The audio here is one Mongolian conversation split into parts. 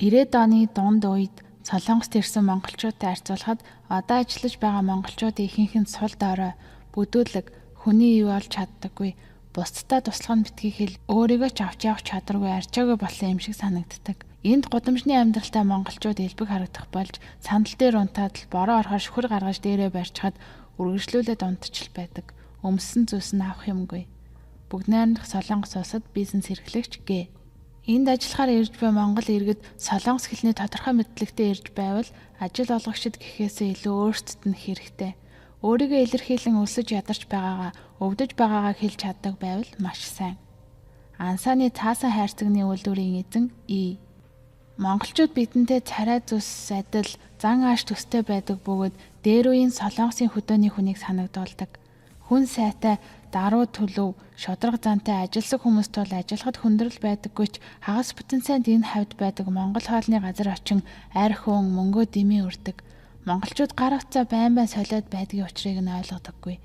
90-ад оны дунд үед Солонгост ирсэн монголчуудтай харьцуулахад одоо ажиллаж байгаа монголчуудын ихэнх нь сул дорой, бүдүүлэг, хүний ив олж чаддаггүй, бусдаа туслах нь битгий хэл, өөрийгөө ч авч явах чадваргүй арчаагүй болсон юм шиг санагддаг. Энд гудамжны амьдралтай монголчууд элбэг харагдах болж сандал дээр унтаад л бороо орохоор шүхэр гаргаж дээрээ барьчихад үргэлжлүүлээд унтчил байдаг. Өмссөн зүйлс нь авах юмгүй. Бүгд найрамдах Солонгос улсад бизнес эрхлэгч Г. Энд ажиллахаар ирж буй монгол иргэд солонгос хэлний тодорхой мэдлэгтэй ирж байвал ажил олгогчид гэхээсээ илүү өөрсдөд нь хэрэгтэй. Өөрийгөө илэрхийлэн өлсөж ядарч байгаагаа, өвдөж байгаагаа хэлж чаддаг байвал маш сайн. Ансааны цаасан хайрцагны үйлдвэрийн эзэн И. Монголчууд бидэнтэй царай зүс адил зан ааш төстэй байдаг бөгөөд дээр үеийн Солонгосын хөдөөний хүнийг санагдуулдаг. Хүн сайтай, даруй төлөв, шударга зантай ажилсаг хүмүүс тул ажиллахад хүндрэл байдаггүй ч хагас бүтэн сайнд энэ хавьд байдаг монгол хоолны газар очин арх уун мөнгөө дэмий үрдэг. Монголчууд гар утсаа байн байн солиод байдгийн учрыг нь ойлгодоггүй.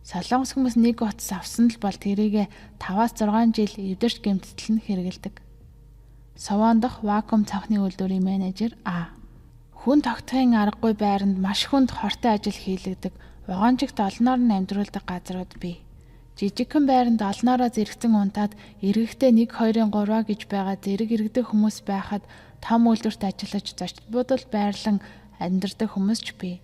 Солонгос хүмүүс нэг утас авсан л бол тэрийгэ 5-6 жил эвдэрч гэмтэл нь хэрэглэдэг. Совоон дахь вакуум цонхны үйлдвэрийн менежер А. Хүн тогтохын аргагүй байранд маш хүнд хортой ажил хийлгэдэг, вагончигт олноор нь амьдруулдаг газрууд бий. Жижигхэн байранд олноороо зэрэгцэн унтаад эргэхдээ 1 2 3 гэж байгаа зэрэг иргэдэг хүмүүс байхад том үйлдвэрт ажиллаж зочид буудалд байрлан амьдардаг хүмүүс ч бий.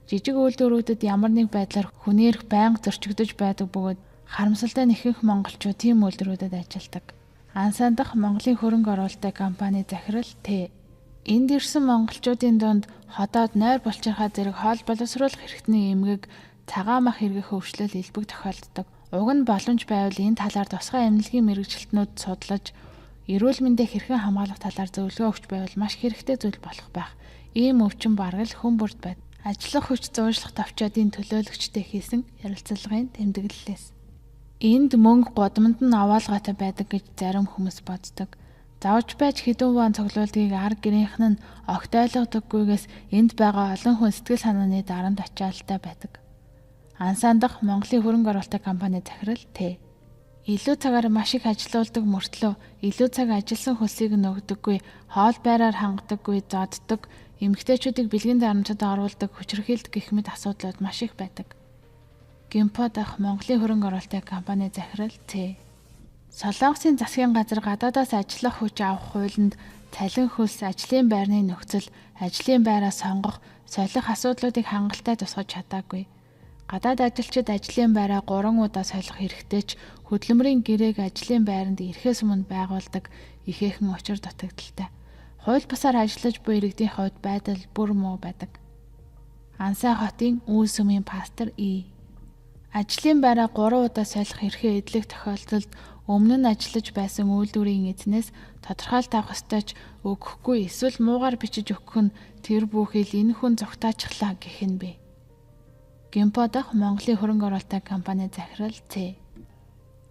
Жижиг үйлдвэрүүдэд ямар нэг байдлаар хүний эрх байнга зөрчигдөж байдаг бөгөөд харамсалтай нь ихэнх монголчууд тийм үйлдвэрүүдэд ажилладаг. Ансан дахь Монголын хөрөнгө оруулалтын компани захирал Т. Энд ирсэн монголчуудын дунд ходоод нойр булчирхай зэрэг хоол боловсруулах хэрэгтний эмгэг, цагаан мах эргэх өвчлөл элбэг тохиолддог. Уг нь боломж байвал энэ талаар тусгай эмнэлгийн мэргэжилтнүүд судлаж эрүүл мэндээ хэрхэн хамгаалах талаар зөвлөгөө өгч байвал маш хэрэгтэй зүйл болох байх. Ийм өвчин бараг л хүн бүрд байд. Ажиллах хүч зуушлах товчоодын төлөөлөгчтэй хийсэн ярилцлагын тэмдэглэлээс. Энд мөнгө гудамд нь овоолгоотой байдаг гэж зарим хүмүүс боддог. Зовж байж хэдэн вон цуглуулдгийг ар гэрийнхэн нь огт ойлгодоггүйгээс энд байгаа олон хүн сэтгэл санааны дарамт ачаалалтай байдаг. Ансан дахь Монголын хөрөнгө оруулалтын компани захирал Т. Илүү цагаар маш их ажилуулдаг мөртлөө илүү цаг ажилласан хөлсийг нь өгдөггүй, хоол байраар хангадаггүй, зоддог, эмэгтэйчүүдийг бэлгийн дарамтад оруулдаг, хүчирхийлдэг гэх мэт асуудлууд маш их байдаг. Гимпо дахь Монголын хөрөнгө оруулалтын компани захирал Ц. Солонгосын засгийн газар гадаадаас ажиллах хүч авах хуулинд цалин хөлс, ажлын байрны нөхцөл, ажлын байраа сонгох, солих асуудлуудыг хангалттай тусгаж чадаагүй. Гадаад ажилчид ажлын байраа 3 удаа солих хэрэгтэй ч хөдөлмөрийн гэрээг ажлын байранд ирэхээс өмнө байгуулдаг ихээхэн учир дутагдaltaй. Хууль бусаар ажиллаж буй иргэдийн хувьд байдал бүр муу байдаг. Ансай хотын Үүл сүмийн пастор И. Ажлын байраа 3 удаа солих эрхээ эдлэх тохиолдолд өмнө нь ажиллаж байсан үйлдвэрийн эзнээс тодорхойлт авах ёстой ч өгөхгүй эсвэл муугаар бичиж өгөх нь тэр бүхэл энэ хүн зугтаачихлаа гэх нь бий. Гимпо дахь Монголын хөрөнгө оруулалтын компани захирал Ц.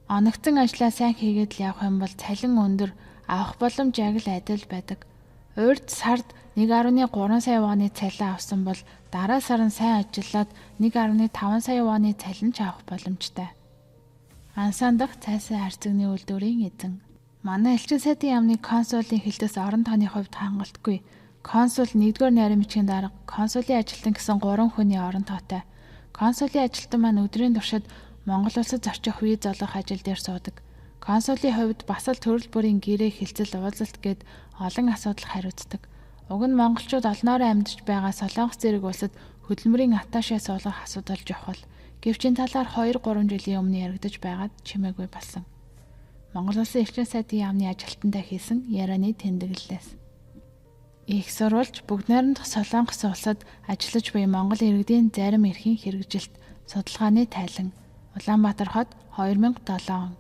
Оногцон ажлаа сайн хийгээд л явах юм бол цалин өндөр, авах боломж яг л адил байдаг. Урьд сард 1.3 сая воны цалин авсан бол дараа сар нь сайн ажиллаад 1.5 сая воны цалин ч авах боломжтой. Ансан дахь цайсан хайрцагны үйлдвэрийн эзэн. Манай элчин сайдын яамны консулын хэлтэс орон тооны хувьд хангалтгүй. Консул 1-р найрын бичгийн дарга, консулын ажилтан гэсэн 3 хүний орон тоотой. Консулын ажилтан маань өдрийн туршид Монгол улсад зорчих виз олгох ажил дээр суудаг. Консулын хувьд бас л төрөл бүрийн гэрээ хэлцэл уулзалт гээд олон асуудал хариуцдаг. Уг нь монголчууд олноороо амьдарч байгаа Солонгос зэрэг улсад хөдөлмөрийн атташе суулгах асуудал чухал. Гэвч энэ талаар 2 3 жилийн өмнө яригдаж байгаад чимээгүй болсон. Монгол Улсын элчин сайдын яамны ажилтнтай хийсэн ярианы тэмдэглэлээс. Их сурвалж бүгд найрамдах Солонгос улсад ажиллаж буй монгол иргэдийн зарим эрхийн хэрэгжилт судалгааны тайлан. Улаанбаатар хот 2007 он.